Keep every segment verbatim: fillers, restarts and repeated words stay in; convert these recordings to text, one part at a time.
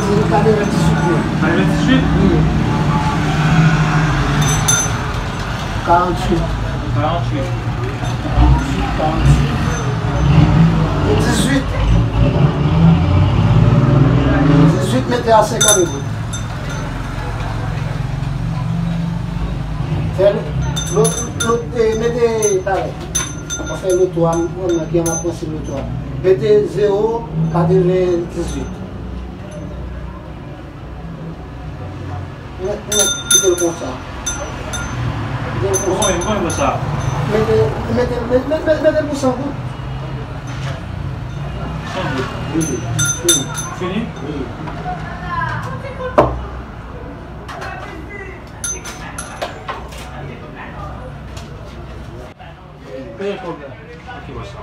Se katrevenndizwit mil. Katrevenndizwit? Wi. Karanntuit. Karanntuit. Karanntuit, karanntuit. E dizwit. Dizwit mete a senkant goud. Fè lo-, lo-, lo-, e, mete talè. Mwen fè loto a, mwen ki an ap panse loto a. Mete zewo katrevenndizwit. Mwen, mwen kite l konsa. Kite l konsa. Konbyen, konbyen pou sa? Mete, mete, mete, mete, mete pou san goud. San goud. Wi, fini. Fini? Wi. Peye kòb la. Ok, bòs la.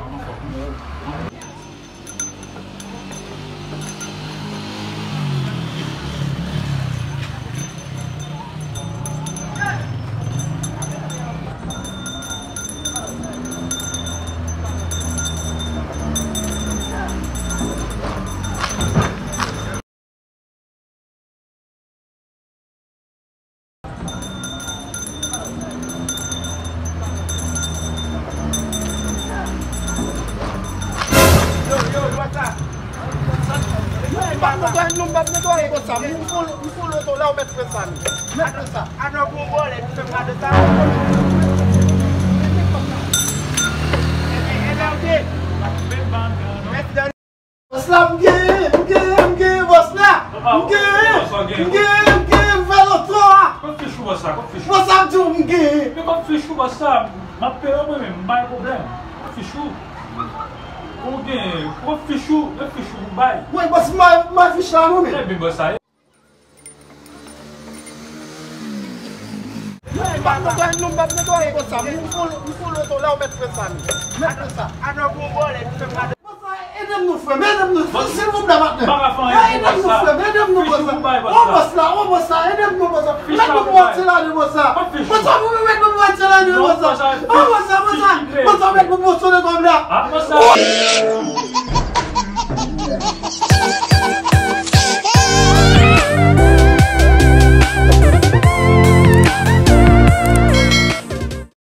M p ap netwaye l non, m p ap netwaye konsa. M fout, m fout loto la, ou mèt pran sa, nou. Mèt pran sa. Atò pou vòlè, nou fè m gade sa. Mèsi, Dani. Bòs la, m genyen, m genyen, m genyen, bòs la. M genyen, m genyen, m genyen, m fè loto a. Kot fich ou, bòs la? Kot fich ou? Bòs la, m di w, m genyen. Men kot fich ou, bòs la? M ap peye w mwen menm, m bay pwoblèm. Kot fich ou? Ou genyen, kot fich ou? Kot fich ou pou bay? Wi, bòs, m bay, m bay fich la non, men. Trè byen, bòs la. M p ap netwaye non, m p ap netwaye konsa. M fout, m fout loto la, ou mèt pran sa, nou. Mèt pran sa. Atò pou vòlè, nou fè m gade. Bòs la, ede m non, frè m, ede m non, silvouplè, patnè. M pa ka fè anyen pou bòs la. Ede m non, frè m, ede m non, bòs la. Fich ou pou bay, bòs la. O, bòs la, o, bòs la, ede m non, bòs la. Mèt pou m retire la de bòs la. Kot fich ou? Bòs la, ou mèt pou m retire la de bòs la. O, bòs la, bòs la, bòs la, mèt pou m retire kòb la. A, bòs la.